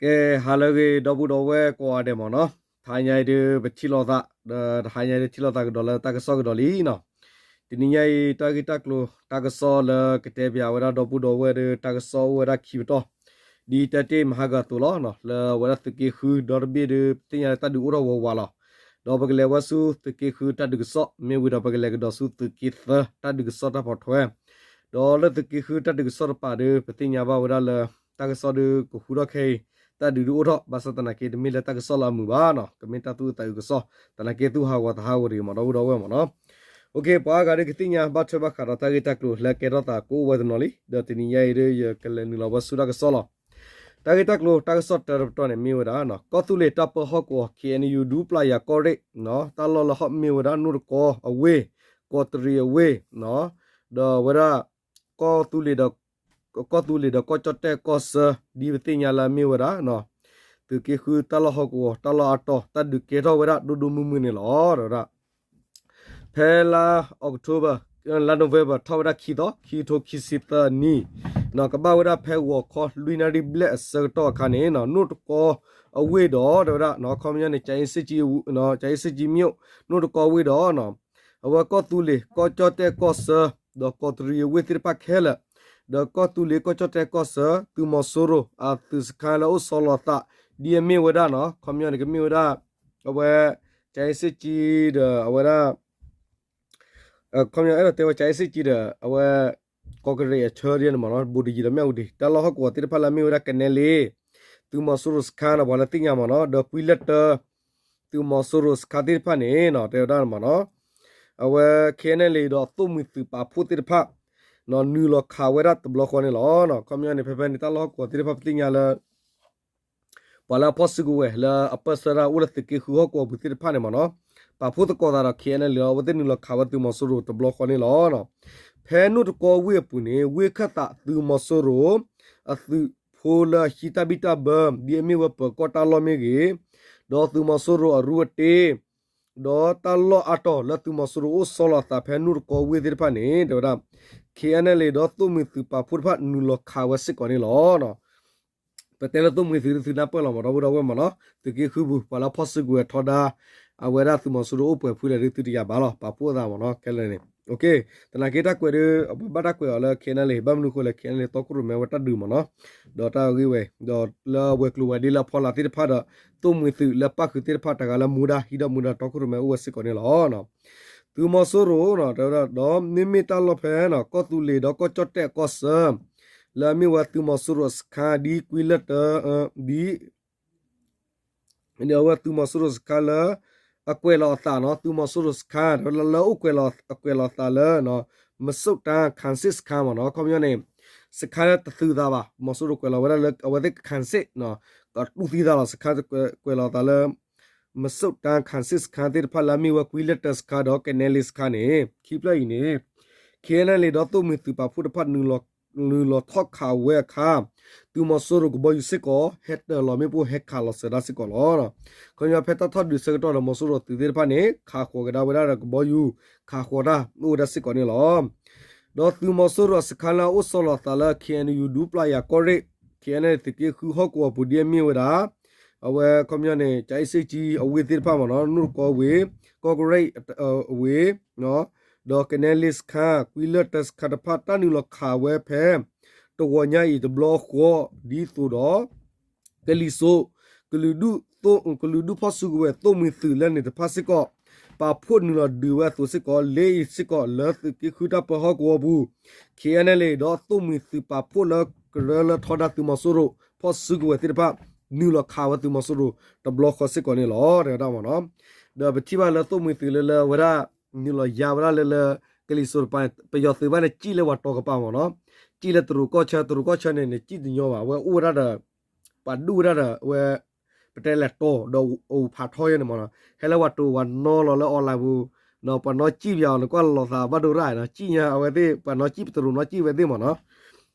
ကဲ ဟါလၢအဂ့ၤ ဒီပုၢ်ဒီဝဲၢ်ကိးဂၤဒဲးမ့ၢ်နီၤ, တဟါညါအံၤဒုး ပထံၣ်လိာ်သး ဒီးတဟါညါအံၤဒုး ထံၣ်လိာ်သးကဒီးလၢတၢ်ကစီၣ်ကဒီးလံနီၤ. တနံၤညါအံၤ တၢ်ဂ့ၢ်တၢ်ကျိၤ တၢ်ကစီၣ်လၢကတဲပၠးဝဲဒၣ်ဒီပုၢ်ဒီဝဲၢ်ဒီး တၢ်ကစီၣ်အိၣ်ဝဲဒၣ်ခံပတီၢ်, ဒ်တၢ်တ့ၢ်မဟါကၤအသိးလီၤ. လၢအဝဲဒၣ်သုးက့ဃုဒီတဘ့ၣ်ဒီး ပသ့ၣ်ညါလၢတၢ်ဒုးအိၣ်ထီၣ်ဝးဝးလီၤ. ဒီးပကလဲၤဝဲဆူသုးက့ဃုတၢ်ဒုးကစီၣ် မ့ၢ်ဝံၤဒီး ပကလဲၤကဒီးဆူသုးက့သၢတၢ်ဒုးကစီၣ်တၢ်ပိာ်ထွဲ ဒီးလၢသုးက့ဃုတၢ်ဒုးကစီၣ်တပၤဒီး ပသ့ၣ်ညါဘၣ်ဝဲဒၣ်လၢ တၢ်ကစီၣ်ဒုးကဟူထီၣ်ခဲအံၤ တၢ်ဒုးဒုးအိၣ်ထီၣ် ဘၣ်ဆၣ်သနာ်က့ တမ့ၢ်လၢတၢ်ကစီၣ်လၢအမုာ်ဘၣ်နီၤ, ကမ့ၢ်တၢ်သူၣ်အုးသးအုးကစီၣ်, သနာ်က့သူၣ်ဟးဂီၤသးဟးဂီၤတဂ့ၤမ့ၢ်ဒီပုၢ်ဒီဝဲၢ်မ့ၢ်နီၤ. ပှၤအါဂၤဒုးကသ့ၣ်ညါဘၣ်ထွဲဘၣ်ဃးဒီး တၢ်ဂ့ၢ်တၢ်ကျိၤလၢကဲထီၣ်သးကအိၣ်ဝဲတနီၤလံ, ဒီးတနံၤညါအံၤဒုး ယကလဲၤနုာ်လီၤဝဲဆူတၢ်ကစီၣ်လီၤ. တၢ်ဂ့ၢ်တၢ်ကျိၤ တၢ်ကစီၣ်တၢတပတီၢ်န့ၣ် မ့ၢ်ဝဲဒၣ် ကီၢ်သူလ့ၤတၢ်ပၢဟီၣ်ကဝီၤ ခ့ၣ်အဲၣ်ယူၣ် ဒူပျၢ်ယၤကီၢ်ရ့ၣ် တၢ်လီၢ်လၢဟီၣ်မ့ၢ်ဝဲဒၣ် နိၣ်တကီအဝ့ၢ်, ကီးတရံးအဝ့ၢ်, ဒီးဝဲဒၣ် ကီၢ်သူလ့ၤဒီး ကီၢ်သူလ့ၤဒီးကီၢ်ကၠီၣ်တဲၣ်ကီၢ်ဆၢ ဒ်ပသ့ၣ်ညါလၢအမ့ၢ်ဝဲဒၣ် သုးက့ဃုတၢ်လီၢ်ဟီၣ်ကဝီၤ တၢ်လီၢ်အါတီၤ တၢ်ဒုးကဲထီၣ်ဝဲဒၣ်ဒိၣ်ဒိၣ်မုၢ်မုၢ်န့ၣ်လီၤ. ဒီးဝဲဒၣ် ဖဲလါ October လါ November ထီၣ်ဝဲဒၣ်ခံသီ ခံကထိခံဆံသၢနံၣ်, ကဘၣ်ဝဲဒၣ်ဖဲဂီၤခီလွံၢ်နၣ်ရံၣ်ဘျဲၣ်အဆၢကတီၢ်အခါန့ၣ် နိၣ်တကီအဝ့ၢ်ဒီး တဲဝဲဒၣ် ခီပညီန့ၣ် ကၠၤအ့စ့ၣ်ကၠံ ကၠၤအ့စ့ၣ်ကၠံမ့ၣ် နိၣ်တကီအဝ့ၢ်ဒီး အဝဲကီၢ်သူလ့ၤ ကီၢ်ကၠီၣ်တဲၣ်ကီၢ်ဆၢ ဒီးကီးတရံးအဝ့ၢ်သ့ၣ်တဖၣ်ခဲလၢာ်, ဒီးကီၢ်သူလ့ၤ ကီၢ်ကၠီၣ်တဲၣ်ကီၢ်ဆၢ သုးမီၤစိရိၤအသုးစခါလၢအအိၣ်ဆီလီၤသး ဒ်အမ့ၢ်ဝဲဒၣ်နီၤ, ခီပညီန့ၣ် ကမ့ၢ်ဝဲဒၣ် အဝဲ ကၠၤအ့စ့ၣ်ကၠံဒီး အဝဲဒၣ် ခီပညီအဲၣ်ဒိးတဲဝဲ ကၠၤအ့စ့ၣ်ကၠံဒီး အဝဲ ကီးကရ့းအဆၢဒ်န့ၣ်မ့ၢ်နီၤ, ဘူးတယံၤဒီးမၠၣ်ဝတံၤ တၢ်လီၢ်ဟီၣ်ကဝီၤသ့ၣ်တဖၣ်လၢအမ့ၢ်ဝဲဒၣ် ကနဲလ့ သုးမီၤစိရိၤစခါနီၤ ပှၤလၢသ့ၣ်ညါမ့ၢ်နီၤ, ဒီးကွံလၢၢ်တၢ သုးမီၤစိရိၤစခါသ့ၣ်တဖၣ်န့ၣ် တဲဝဲဒၣ်မ့ၢ်နီၤ, အဝဲ ခ့ၣ်အဲၣ်အၣ်လ့ၣ် ဒီးသိၣ်မှံၤသုးပာ်ဖှိၣ်သ့ၣ်တဖၣ် နုာ်လီၤခးဝဲဒၣ်တဘျီဃီန့ၣ်လီၤ. ခီပညီန့ၣ် ဖဲဖဲန့ၣ် တၢ်လီၢ်ဟီၣ်ကဝီၤသ့ၣ်တဖၣ် ပသ့ၣ်ညါလၢ ပှၤလၢအဖီၣ်စုကဝဲၤလၢအပၢၢ်ဆၢတၢ်အိၣ်လၢသုးက့ဃုဟီၣ်ကဝီၤပူၤသ့ၣ်တဖၣ်န့ၣ်မ့ၢ်နီၤ, ပာ်ဖှိၣ်သကိးသးဒီး ခ့ၣ်အဲၣ်အၣ်လ့ၣ်လီၤ, အဝဲသ့ၣ်နုာ်လီၤခးဝဲသုးမီၤစိရိၤတဘျီဃီန့ၣ်လီၤ. ဖဲနိၣ်တကီဝ့ၢ်အပူၤန့ၣ် ဝ့ၢ်ခၢၣ်သးသုးမီၤစိရိၤ အသုးဖိလၢအဟံးတၢ်ဘံၣ်တၢ်ဘၢ ဒ်အမ့ၢ်ဝဲပၢၤကီၢ်တၢ်လီၢ်မ့ၢ်ဂ့ၤ, ဒီးသုးမီၤစိရိၤအရူအတ့ ဒီးတၢ်လီၢ်အါတီၤလၢသုးမီၤစိရိၤအိၣ်ဆီလီၤအသးဖဲနိၣ်တကီဝ့ၢ်သ့ၣ်တဖၣ်န့ၣ် တဲဝဲဒၣ် ခ့ၣ်အဲၣ်အၣ်လ့ၣ် ဒီးသိၣ်မှံၤသုးပာ်ဖှိၣ်တဖၣ်နုာ်လီၤခးဝဲစ့ၢ်ကီးန့ၣ်လီၤ. ပတဲလၢသိၣ်မှံၤသုးဒုးသုနၢ်ပၢၢ်လီၤမ့ၢ်ဒီပုၢ်ဒီဝဲၢ်မ့ၢ်နီၤ, သုးက့ဃုပူၤ ပှၤလၢအဖီၣ်စုကဝဲၤထီဒါ အဝဲဒၣ်သုးမီၤစိရိၤအိၣ်ပှဲၤဖုလဲၣ်ဒုးသုတယာ်ဘၣ်လီၤ, ပာ်ဖှိၣ်အသးမ့ၢ်နီၤ ခဲလၢာ်န့ၣ် သနာ်က့တၢ်ကွဲးဒုး အဝဲဘၣ်တၢ်ကွဲးအီၤလၢ ခ့ၣ်အဲၣ်အၣ်လ့ၣ် ဘၣ်မနုၤဃိလဲၣ် ခ့ၣ်အဲၣ်အၣ်လ့ၣ် တီခိၣ်ရိၣ်မဲဝဲတၢ်ဒုးမ့ၢ်နီၤ, ဒီးတၢ်ဂ့ၢ်ဝဲ ဒီးလၢအဝဲၤကျိၤဝဲၤဒ့လၢအဖီလာ်သ့ၣ်တဖၣ်ဒီး သိၣ်မှံၤသုးလၢပၣ်ဃုာ်သ့ၣ်တဖၣ်တဂၤလၢမူဒါဟံးဒီးမူဒါတီခိၣ်ရိၣ်မဲအိၣ်ဝဲစ့ၢ်ကီးန့ၣ်လီၤ. သုးမီၤစိရိၤနီၤ တဲဝဲဒၣ် ဒီးမ့မ့ၢ်တၢ်လီၢ်ဖဲနီၤ ကီၢ်သူလ့ၤဒီးကီၢ်ကၠီၣ်တဲၣ်အကီၢ်ဆၢ လၢအမ့ၢ်ဝဲသုးမီၤစိရိၤအစခါ ဒ်ကွံလၢၢ်တၢ ဒ် အဝဲသုးမီၤစိရိၤစခါလၢ အကွဲးလီၤအသးနီၤ, သုးမီၤစိရိၤစခါ တဲဝဲဒၣ်လၢအိၣ်ကွဲးလီၤ အကွဲးလီၤအသးလၢ မစိၣ်တၢ်ခၣ်စ့ၣ်စခါမ့ၢ်နီၤ, ခီပညီန့ၣ် စခါလၢတသုးသးဘၣ်, မီၤစိရိၤကွဲးလီၤဝဲဒၣ်လၢအဝဲသ့ၣ်ခၣ်စ့ၣ် ကတူၢ်သံသးလီၤ စခါကွဲးလီၤအသးလၢ မစိၣ်တၢ်ခၣ်စ့ၣ်စခါသ့ၣ်တဖၣ်လၢအမ့ၢ်ဝဲကွံလၢၢ်တၢစခါဒီးကနဲလ့စခါန့ၣ် ခံဖျၢၣ်အံၤန့ၣ် ခ့ၣ်အဲၣ်အၣ်လ့ၣ်ဒီးသိၣ်မှံၤသုးပာ်ဖှိၣ်တဖၣ် နုာ်လီၤထီၣ်ခးဝဲအခါ သုးမီၤစိရိၤကဘီယူၤစ့ၢ်ကီး ဟဲတၢၤလီၤမ့ၣ်ပိၢ်ဟဲခးလီၤစၢၤဒၣ်စ့ၢ်ကီးလီၤ. ခီပညီဖဲတၢ်ထီၣ်ဒုးဆၢကတီၢ်ဒီး မီၤစိရိၤသုးသ့ၣ်တဖၣ်န့ၣ် ခးဃီၤကဒါဝဲဒၣ်ဒီးကဘီယူၤ ခးဃီၤတၢ်အိၣ်ဝဲဒၣ်စ့ၢ်ကီးန့ၣ်လီၤ. ဒီးသုးမီၤစိရိၤအစခါလၢအအိၣ်ဆီလီၤအသးလၢ ခ့ၣ်အဲၣ်ယူၣ် ဒူပျၢ်ယၤကီၢ်ရ့ၣ် ခ့ၣ်အဲၣ်အၣ်လ့ၣ် သုးက့ဃုဟီၣ်ကဝီၤပူၤဒ်အမ့ၢ်ဝဲဒၣ် အဝဲခီပညီန့ၣ် ကၠၤအ့စ့ၣ်ကၠံအဝ့ၢ်သ့ၣ်တဖၣ်မ့ၢ်နီၤ, နိၣ်တကီဝ့ၢ်, ကီၢ်ကရ့ၣ်အဝ့ၢ်, ဒီးကနဲလ့စခါ, ကွံလၢၢ်တၢစခါတဖၣ် တၢ်နုာ်လီၤခးဝဲဖဲ တဂီၤညါအံၤတဘျီဃီ ဒ်သိးဒီး ကလံၤစိး, ကလုာ်ဒူၣ်ဖီၣ်စုကဝဲၤသိၣ်မှံၤသုးလၢန့ၣ်တဖၣ်စ့ၢ်ကီး ပာ်ဖှိၣ်နုာ်လီၤဒုးဝဲအသိးစ့ၢ်ကီး လ့အံၤစ့ၢ်ကီးလၢသုးက့ဃုတၢ်ပၢဟီၣ်ကဝီၤပူၤ ခ့ၣ်အဲၣ်အၣ်လ့ၣ် ဒီးသိၣ်မှံၤသုးပာ်ဖှိၣ်လၢကရၢလၢထီဒါသုးမီၤစိရိၤ ဖီၣ်စုကဝဲၤသ့ၣ်တဖၣ် နုာ်လီၤခးဝဲသုးမီၤစိရိၤတဘျီဃီစ့ၢ်ကီးန့ၣ်လီၤ တဲဝဲဒၣ်မ့ၢ်နီၤ. ဒီးပထံၣ်ဘၣ်လၢသိၣ်မှံၤသုးလၢလၢအဝဲဒၣ် နုာ်လီၤယါဝဲဒၣ်လၢလၢ ကလံၤစိးတပၤန့ၣ် ပယီၤသုးဘၣ်န့ၣ် စံၣ်လၢပှၤတီၤကပၤမ့ၢ်နီၤ, စံၣ်လၢတရူးကီၢ်ဆၢ တရူးကီၢ်ဆၢန့ၣ် နစံၣ်တညီဘၣ် အဝဲအိၣ်ဝဲဒၣ်ဒီး ပှၤဒူၣ်ဝဲဒၣ်ဒီး အဝဲ ပတဲလဲၤတီၤဒီးအိၣ်ဖးထီယဲန့ၣ်မ့ၢ်နီၤ, ဟဲလၢပှၤတိၤပှၤနီလီၤလၢ online ပူၤ, ပှၤနီစံၣ်ပယီၤ နကွၢ်လီၤသးဘၣ်ဒိရၣ်နီၤ, စံၣ်ညါအဝဲသ့ၣ် ပှၤနီစံၣ်ပတရူးနီစံၣ်ဝဲသ့ၣ်မ့ၢ်နီၤ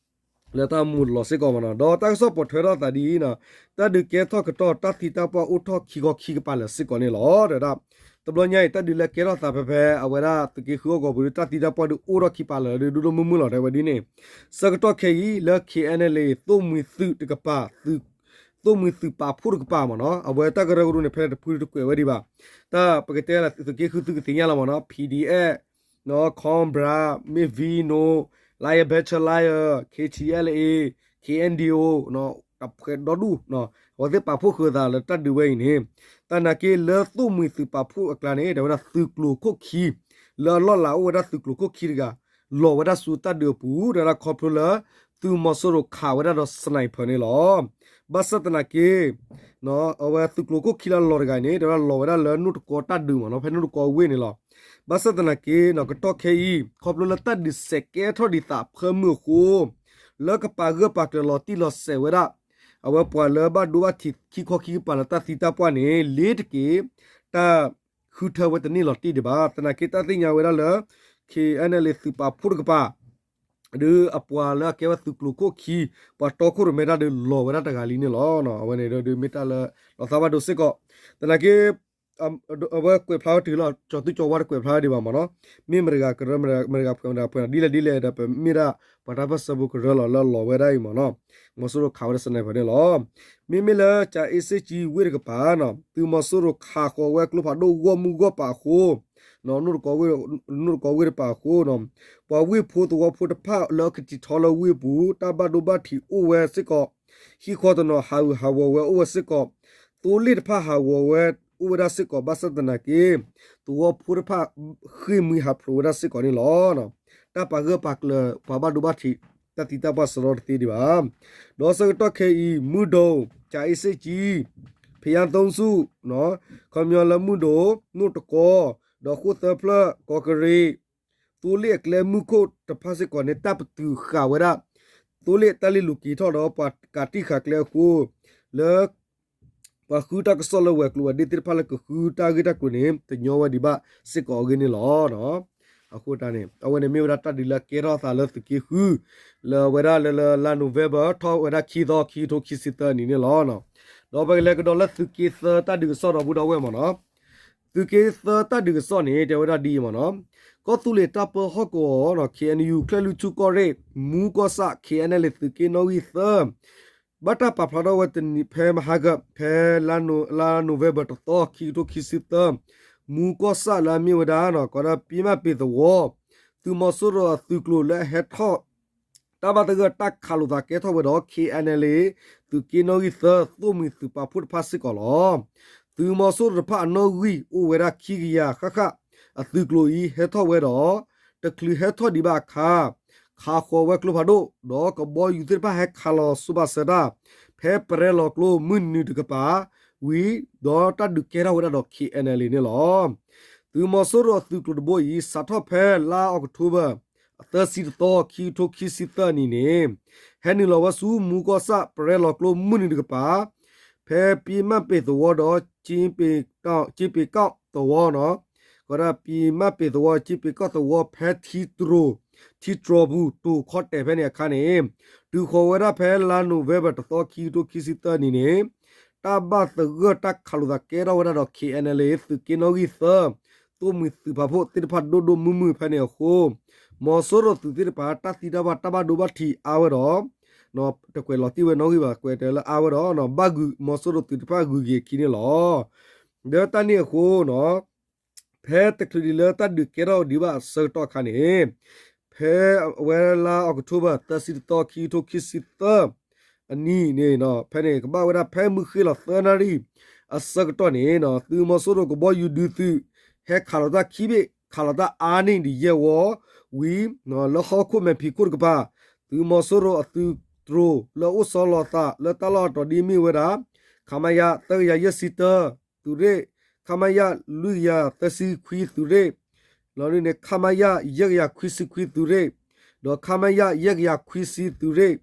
လၢတၢ်မူလီၤစ့ၢ်ကီးမ့ၢ်နီၤ, ဒီးတၢ်ကစီၣ်ပိာ်ထွဲထီၣ်သးဒ်အံၤနီၤ, တၢ်ဒုးကဲထီၣ်ကတီၢ် တၢ်သံတၢ်ပှၢ်အိၣ်ထီၣ်ခံခီခံကပၤလၢာ်စ့ၢ်ကီးန့ၣ်လီၤ. တဲဝဲဒၣ် တဘျီညါအံၤ တၢ်ဒုးလၢကဲထီၣ်သးဖဲဖဲ အဝဲဒၣ်သုးက့ဃုအဂီၤပူၤဒီး တၢ်သံတၢ်ပှၢ်ဒုးအိၣ်ထီၣ်ခံကပၤလၢာ်ဒီး ဒိၣ်ဒိၣ်မုၢ်မုၢ်လီၤ တဲဝဲဒ်န့ၣ်, ဆၢကတီၢ်ခဲအံၤ လၢ ခ့ၣ်အဲၣ်အၣ်လ့ၣ် သိၣ်မှံၤသုးတကပၤ သုး သိၣ်မှံၤသုးပာ်ဖှိၣ်တကပၤမ့ၢ်နီၤ, အဝဲတၢ်ကရၢကရိန့ၣ် ဖဲန့ၣ်တဖုတကွဲးဝဲဒံးဘၣ်. တၢ်ပကတဲလၢသုးက့ဃုသုကသ့ၣ်ညါလီၤမ့ၢ်နီၤ, ဖံဒံအဲၣ် နီၤ Cobra, မ့ၢ် Vino, Lion Battalion, KTLA, KNDO, တၢ်ဖှဲးဒီဒူၣ်, အဝဲသ့ၣ်ပာ်ဖှိၣ်ဃုာ်သးလၢတၢ်ဒုးဝဲအံၤန့ၣ်, သနာ်က့လၢသိၣ်မှံၤသုးပာ်ဖှိၣ်အကျါန့ၣ် တဲဝဲဒၣ်သုးကျိၤခိၣ်ခံ လၢအလီၢ်လၤအိၣ်ဝဲဒၣ်သုးကျိၤခိၣ်ခံတဂၤ လီၤဝဲဒၣ်ဆူတၢ်ဒုးအပူၤ တဲဝဲဒၣ်ခီဖျိလၢ သုးမီၤစိရိၤခးဝဲဒၣ်ဒီး sniper န့ၣ်လီၤ. ဘၣ်ဆၣ်သနာ်က့ အဝဲသုးကျိၤခိၣ်ခံလၢအလီၤတဂၤန့ၣ် တဲဝဲဒၣ်လီၤဝဲဒၣ်လၢနိၣ်တကီတၢ်ဒုးမ့ၢ်နီၤ, ဖဲနိၣ်တကီဝ့ၢ်န့ၣ်လီၤ. ဘၣ်ဆၣ်သနာ်က့ ကတီၢ်ခဲအံၤ ခီဖျိလၢတၢ်ဒုးစဲးကဲထီၣ်ဒံးသးဖၢမုၢ်အဃိ လၢကပာ်ဂၢၢ်ပာ်ကျၢၤလီၤတံၢ်လီၤဆဲးဝဲဒၣ် အဝဲပှၤလၢဘၣ်ဒိဘၣ်ထံးခံခီခံကပၤလၢတၢ်သံတၢ်ပှၢ်န့ၣ် လ့ၤတက့ၢ် တၢ်ဃုထၢဝဲတန့ၢ်လီၤတံၢ်ဒံးဘၣ်. သနာ်က့တၢ်သ့ၣ်ညါဝဲဒၣ်လၢ KNLA သုးပာ်ဖှိၣ်တကပၤ ဒီးအပှၤလၢအကဲဝဲသုးကျိၤခိၣ်ခံ ပှၤတီခိၣ်ရိၣ်မဲတၢ်ဒုးလီၤဝဲဒၣ်တဂၤလံန့ၣ်လီၤ. အဝဲန့ၣ်ဒီးမ့ၢ်တၢ်လၢ လီၤသးဘၣ်ဒိစ့ၢ်ကီး သနာ်က့ အဝဲကွဲးဖျါဝဲတုၤလီၤ ကၠီၤသူကၠီၤဝါတကွဲးဖျါဝဲဒံးဘၣ်မ့ၢ်နီၤ, မ့ၢ်မတၤတဂၤကရၢ မတၤတဂၤဖှဲး မတၤတဂၤဖှဲးန့ၣ် ဒ်လဲၣ်ဒ်လဲၣ်ဒီးပမ့ၢ်ဒၣ် ပှၤတၢ်ပၢၢ်ဆၢဖိကရၢလီၤလၢအလီၤဝဲဒၣ်အံၤမ့ၢ်နီၤ, မီၤစိရိၤခးဝဲဒၣ် sniper န့ၣ်လီၤ. မ့မ့ၢ်လၢ ကၠၤအ့စ့ၣ်ကၠံဝ့ၢ်တကပၤနီၤ သုးမီၤစိရိၤခးဃီၤဝဲကျိဖးဒိၣ်ဂီၢ်မုၢ်ဂီၢ်ပၤအဃိ နိၣ်တကီဝ့ၢ်တပၤအဃိ ပှၤဝ့ၢ်ဖိသဝီဖိတဖၣ်လၢအကထံၣ်ထီလၢဝ့ၢ်ပူၤ တၢ်ဘၣ်ဒိဘၣ်ထံးအိၣ်ဝဲစ့ၢ်ကီး ဟံၣ်ဃီတနီၤဟးဂူာ်ဟးဂီၤဝဲအိၣ်ဝဲစ့ၢ်ကီး, သိလ့ၣ်တဖၣ်ဟးဂီၤဝဲအိၣ်ဝဲဒၣ်စ့ၢ်ကီး ဘၣ်ဆၣ်သနာ်က့ သဝီဖိတဖၣ်ဃ့ၢ်မှံဟးဖျိးဝဲဒၣ်စ့ၢ်ကီးန့ၣ်လီၤ. တၢ်ပာ်ဂၢၢ်ပာ်ကျၢၤပှၤဘၣ်ဒိဘၣ်ထံး တၢ်သံတၢ်ပှၢ်စရီတသ့ဒံးဘၣ်. ဒီးဆၢကတီၢ်ခဲအံၤ မုၢ်ဒိၣ် ကၠၤအ့စ့ၣ်ကၠံ ဖယါသိဆူၣ် ခီပညီလၢမုၢ်ဒိၣ် နိၣ်တကီ ဒီးဃိၣ်သၢဖျၢၣ် ကီးကရ့း သိလ့ၣ်အကျဲမုၢ်ခိၣ်တဖၣ်စ့ၢ်ကီးန့ၣ် တၢ်ပတုာ်ဃာ်ဝဲဒၣ် သိလ့ၣ်တၢ်လ့ၢ်လိၤက့ၤထီၣ်ဒီးပှၤကးတံာ်ဃာ်ကျဲအဃိ လၢ ပှၤဃုတၢ်ကစီၣ်လၢဝဲၤကျိၤဝဲၤဒ့သ့ၣ်တဖၣ်လၢကဃုတၢ်ဂ့ၢ်တၢ်ကျိၤန့ၣ် တညီဝဲဒံးဘၣ်စ့ၢ်ကီးအဂ့ၢ်န့ၣ်လီၤ. အဃိတၢ်န့ၣ် အဝဲန့ၣ်မ့ၢ်ဝဲဒၣ်တၢ်ဒုးလၢကဲထီၣ်သးလၢသုးက့ဃု လၢအဝဲဒၣ်လၢလၢလါ November ထီၣ်ဝဲဒၣ်ခံသီ ခံကထိခံဆံသၢနံၣ်န့ၣ်လီၤ. ဒီးပကလဲၤကဒီးလၢသုးက့သၢတၢ်ဒုးကစီၣ်ဒီပုၢ်ဒီဝဲၢ်မ့ၢ်နီၤ, သုးက့သၢတၢ်ဒုးကစီၣ်န့ၣ် တဲဝဲဒၣ်ဒ်အံၤမ့ၢ်နီၤ, ကီၢ်သူလ့ၤတၢ်ပၢဟီၣ်ကဝီၤ KNU ချၢၣ်လွံၢ်ထူၣ်ကီၢ်ရ့ၣ် မူကီၢ်ဆၣ် KNLA သုးက့နီၣ်ဂံၢ်သၢ ဘၣ်တၢ်ပာ်ဖျါထီၣ်ဝဲတနံၤဖဲမဟါက ဖဲလါ November တသီ ခံကထိခံဆံသၢ, မူကီၢ်ဆၣ်လၢအမ့ၢ်ဝဲဒၣ် ကီးဒၣ်ပံမၣ်ပ့ၤသဝီ သုးမီၤစိရိၤအသုးကျိၤလၢအဟဲထီၣ် တၢ်ဘၣ်သဂၢၢ်တၢ်ခးလိာ်သးကဲထီၣ်ဝဲဒီး KNLA သုးက့နီၣ်ဂံၢ်သၢ သိၣ်မှံၤသုးပာ်ဖှိၣ်တဖၣ်စ့ၢ်ကီးလီၤ. သုးမီၤစိရိၤတဖၣ်အနီၣ်ဂံၢ်အိၣ်ဝဲဒၣ်ခံကယၤဃၣ်ဃၣ် အသုးကျိၤအံၤဟဲထီၣ်ဝဲဒီး တချုးဟဲထီၣ်ဒံးဘၣ်အခါ ခးဃီၤဝဲကျိဖးဒိၣ် ဒီးကဘီယူၤသ့ၣ်တဖၣ်ဟဲခးလီၤစိၤဘၣ်စၢၤတၢ် ဖဲပရဲလီၤကျိမုၢ်နုာ်တကပၤ ဝံၤ ဒီးတၢ်ဒုးကဲထီၣ်ဝဲဒၣ်ဒီး KNLA န့ၣ်လီၤ. သုးမီၤစိရိၤအသုးကျိၤတဘိအံၤ စးထီၣ်ဖဲလါအီးကထိဘၢၣ် သၢဆံတသီ ခံကထိခံဆံသၢနံၣ်န့ၣ် ဟဲနုာ်လီၤဝဲဆူမူကီၢ်ဆၣ် ပရဲလီၤကျိမုၢ်နုာ်တကပၤ ဖဲပံမၣ်ပ့ၤသဝီဒီး က့ပ့ၤကီၢ်သဝီနီၤ, ကီးဒၣ်ပံမၣ်ပ့ၤသဝီ က့ပ့ၤကီၢ်သဝီ ဖဲထံတြိၤ ထံတြိၤပူၤ တိၤခီတဲာ်ဖဲန့ၣ်အခါန့ၣ် တုၤဃီၤဝဲဒၣ်ဖဲလါ November တသီ ခံကထိခံဆံသၢနံၣ်န့ၣ် တၢ်ဘၣ်သဂၢၢ်တၢ်ခးလိာ်သးကဲထီၣ်ဝဲဒၣ်ဒီး KNLA သုးက့နီၣ်ဂံၢ်သၢ သိၣ်မှံၤသုးပာ်ဖှိၣ်သ့ၣ်တဖၣ်ဒိၣ်ဒိၣ်မုၢ်မုၢ်ဖဲန့ၣ်အဃိ မီၤစိရိၤသုးသ့ၣ်တဖၣ် တၢ်သံတၢ်ပှၢ်တၢ်ဘၣ်ဒိဘၣ်ထံးအါဝဲဒီး တကွဲးလီၤတံၢ်ဝဲနီၣ်ဂံၢ်ဘၣ် ကွဲးတဲလၢအါဝဲဒီး ဘၣ်ဂုာ်မီၤစိရိၤသုးတဖၣ်ဂုာ်က့ၤအခံန့ၣ်လီၤ. ဒီးတၢ်န့ၣ်အဃိနီၤ ဖဲတချုးဒံးလၢတၢ်ဒုးကဲထီၣ်ဒံးဘၣ်အဆၢကတီၢ်အခါန့ၣ် ဖဲအဝဲလါအီးကထိဘၢၣ် သၢဆံတသီ ခံကထိခံဆံသၢ အနံၤန့ၣ် ဖဲန့ၣ် ကဘၣ်ဝဲဒၣ်ဖဲမုၢ်ဃ့လီၤသၢနၣ်ရံၣ် အဆၢကတီၢ်န့ၣ် သုးမီၤစိရိၤကဘီယူၤဒုးသုး ဟဲခးလီၤတၢ်ခံဘ့ၣ် ခးလီၤတၢ်အါန့ၢ်ဒံးယဲၢ်ဝီ ဝံၤ လၢဟီၣ်ခိၣ်မဲာ်ဖံးခိၣ်တကပၤ သုးမီၤစိရိၤအသုးတြိၤလၢအအိၣ်ဆီလီၤအသးလၢတၢ်လီၢ်အတီၤဒ်မ့ၢ်ဝဲဒၣ် ခမရ သၢကယၤယဲၢ်ဆံတၢ သုးရ့ၣ် ခမရ လွံၢ်ကယၤသၢဆံခွံသုးရ့ၣ် လီၤဒ်န့ၣ် ခမရ ယဲၢ်ကယၤခွံဆံခွံသုးရ့ၣ် ဒီး ခမရ ယဲၢ်ကယၤခွံဆံသုးရ့ၣ်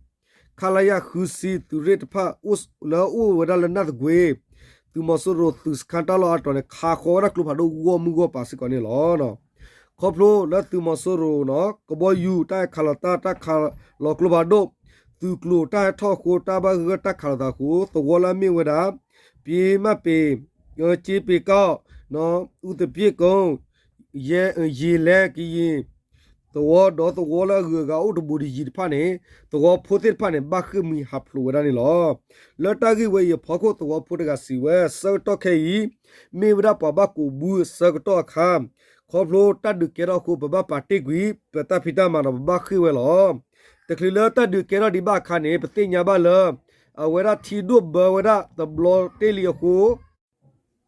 ခလရ ဃုဆံသုးရ့ၣ်တဖၣ် လၢအအိၣ်ဝဲဒၣ်လၢနၢ်သကွ့ၤ သုးမီၤစိရိၤသုးစခါတၢ်လီၢ်အတီၤန့ၣ် ခးဃီၤဝဲဒၣ်ကျိဖးဒိၣ်ဂီၢ်မုၢ်ဂီၢ်ပၤစ့ၢ်ကီးန့ၣ်လီၤ. ခီဖျိလၢသုးမီၤစိရိၤနီၤ ကဘီယူၤတၢ်ဟဲခးလီၤတၢ် တၢ်ခးလီၤကျိဖးဒိၣ် သုးကျိၤတၢ်ဟဲထီၣ်အဃိ တၢ်ဘၣ်ဂၢၢ်တၢ်ခးလိာ်သးအဃိ သဝီလၢအမ့ၢ်ဝဲဒၣ် ပံမၣ်ပ့ၤ က့ပ့ၤကီၢ် အူသပ့ၤကိ ယ့လဲကယံၤ သဝီဒီးသဝီလၢအဂုၤအဂၤအိၣ်တဘူးတယံၤတဖၣ်န့ၣ် သဝီဖိသ့ၣ်တဖၣ်န့ၣ် ဘၣ်ဃ့ၢ်မှံဟးဖျိးဝဲဒၣ်န့ၣ်လီၤ. လၢတၢ်ဂ့ၢ်ဝဲအံၤအဖီခိၣ် သဝီဖိတဂၤစံးဝဲ ဆၢကတီၢ်ခဲအံၤ မ့ၢ်ဝဲဒၣ်ပှၤဘၣ်ကိးဘုအဆၢကတီၢ်အခါ, ခီဖျိတၢ်ဒုးကဲထီၣ်အဃိ ပဘၣ်ပာ်တ့ၢ်ကွံာ် ပတၢ်ဖံးတၢ်မၤဒီးပဘၣ်ဃ့ၢ်ဝဲလီၤ. တချုးလၢတၢ်ဒုးကဲထီၣ်ဒံးဘၣ်အခါန့ၣ် ပသ့ၣ်ညါဘၣ်လၢ အဝဲဒၣ်ထံဒိၣ်ဘၢဝဲဒၣ်တဘျီတ့ၢ်လံအဃိ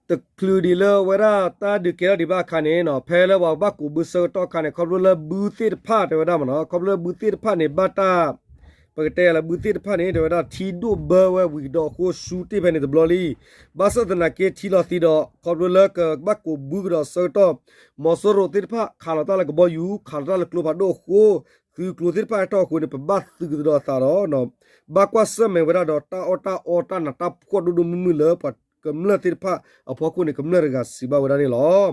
တချုးဒံးလၢအဝဲဒၣ်တၢ်ဒုးကဲထီၣ်ဒံးဘၣ်အခါန့ၣ် ဖဲလၢပှၤဘၣ်ကိးဘုဆၢကတီၢ်အခါန့ၣ် ခီဖျိလၢဘုသ့ၣ်တဖၣ်တဲဝဲဒၣ်မ့ၢ်နီၤ ခီဖျိလၢဘုသ့ၣ်တဖၣ်န့ၣ် ဘၣ်တၢ် ပကတဲလၢဘုသ့ၣ်တဖၣ်န့ၣ် တဲဝဲဒၣ်ထံဒိၣ်ဘၢဝဲဝံၤဒီးအဃိ ဆူတ့ၢ်ဖဲန့ၣ်တဘျီလံ. ဘၣ်ဆၣ်သနာ်က့ထံလီၤသံဒီး ခီဖျိလၢကဘၣ်ကိးဘုကဒီးဆၢကတီၢ် မီၤစိရိၤသ့ၣ်တဖၣ် ခးလီၤတၢ်လၢကဘီယူၤ ခးလီၤတၢ်လၢကျိဖးဒိၣ်အဃိ သုးကျိၤသ့ၣ်တဖၣ်ဟဲထီၣ်အဃိန့ၣ် ပဘၣ်သုးကဒီးအသးဒီး ဘၣ်ကွၢ်ဆၢၣ်မဲာ်ဝဲဒၣ်ဒီးတၢ်အီၣ်တၢ်အီတၢ်နးတၢ်ဖှီၣ်ဒိၣ်ဒိၣ်မုၢ်မုၢ်လၢပှၤကမျၢၢ်သ့ၣ်တဖၣ်အဖီခိၣ်န့ၣ် ကမျၢၢ်တဂၤစံးဘၣ်ဝဲဒၣ်န့ၣ်လီၤ.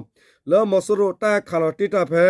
လၢမီၤစိရိၤတၢ်ဟဲခးလီၤတ့ၢ်တၢ်ဖဲ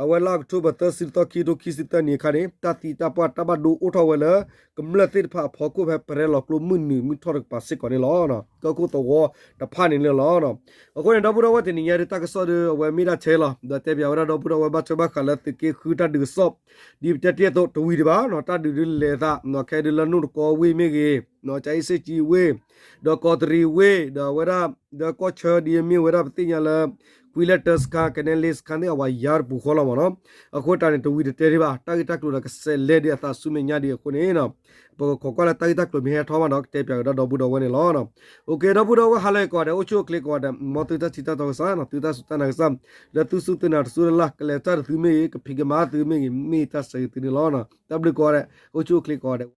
အဝဲလါအီးကထိဘၢၣ် သၢဆံတသီ ခံကထိခံဆံသၢနံၣ်အခါန့ၣ် တၢ်သံတၢ်ပှၢ်တၢ်ဘၣ်ဒိအိၣ်ထီၣ်ဝဲလၢ ကမျၢၢ်သ့ၣ်တဖၣ်အဖီခိၣ်ဖဲပရဲလီၤကျိမုၢ်နုာ်မုၢ်ထီၣ်တကပၤစ့ၢ်ကီးန့ၣ်လီၤ. ကီၢ်ခိၣ်သဝီတဖၣ်န့ၣ်လီၤ. အဃိန့ၣ် ဒီပုၢ်ဒီဝဲၢ်တနံၤညါဒ်တၢ်ကစီၣ်ဒီး အဝဲမ့ၢ်ဒၣ်ထဲလီၤ ဒီးတဲပၠးဝဲဒၣ်ဒီပုၢ်ဒီဝဲၢ်ဘၣ်ထွဲဘၣ်ဃးလၢသုးက့ဃုတၢ်ဒုးကစီၣ် ဒ်ပတဲတ့ၢ်အသိးတဝံၤဒံးဘၣ်နီၤ တၢ်ဒုးဒုးလဲၤသး ခဲဒုးလၢနိၣ်တကီဝ့ၢ်မ့ၢ်ဂ့ၤ ကၠၤအ့စ့ၣ်ကၠံဝ့ၢ် ဒီးကီးတရံးဝ့ၢ် ဒီးအဝဲဒၣ် ဒီးကီၢ်ဆၢဒ်အမ့ၢ်ဝဲဒၣ်ပသ့ၣ်ညါလၢ ကွံလၢတၢစခါ ကနဲလ့စခါန့ၣ် အဝဲယါတပူၤဃီလီၤမ့ၢ်နီၤ. အဃိတၢ်န့ၣ် တဝံၤတတဲဒံးဘၣ် တၢ်ဂ့ၢ်တၢ်ကျိၤဒီးကဆဲးလဲၤဒံးအသးဆူမဲာ်ညါဒံးအဃိန့ၣ် ပကခိးကွၢ်လၢတၢ်ဂ့ၢ်တၢ်ကျိၤမ့ၢ်ဟဲထီၣ်မးဒီး ကတဲပၠးကဒီးဒီပုၢ်ဒီဝဲၢ်န့ၣ်လီၤ. အိၣ်က့ ဒီပုၢ်ဒီဝဲၢ်ဟါလၢအဂ့ၤကိးဂၤဒဲး အိၣ်ဆူၣ်အိၣ်ချ့ကိးဂၤဒဲး မ်သုတၢ်ထံၣ်တၢ်တီကစၢ် သုတၢ်စူၢ်တၢ်နာ်ကစၢ် လၢသုစူၢ်သုနာ်တစူၢ်လၢ်လၢ် ကလဲၤတၢ်တသုမ့ၢ်ဂ့ၤ ကဖံးကမၤသုမ့ၢ်ဂ့ၤ မ့ၢ်တၢ်ဆၢဂ့ၤသုန့ၣ်လီၤ. တၢ်ဘျုးကိးဂၤဒဲး အိၣ်ဆူၣ်အိၣ်ချ့ကိးဂၤဒဲး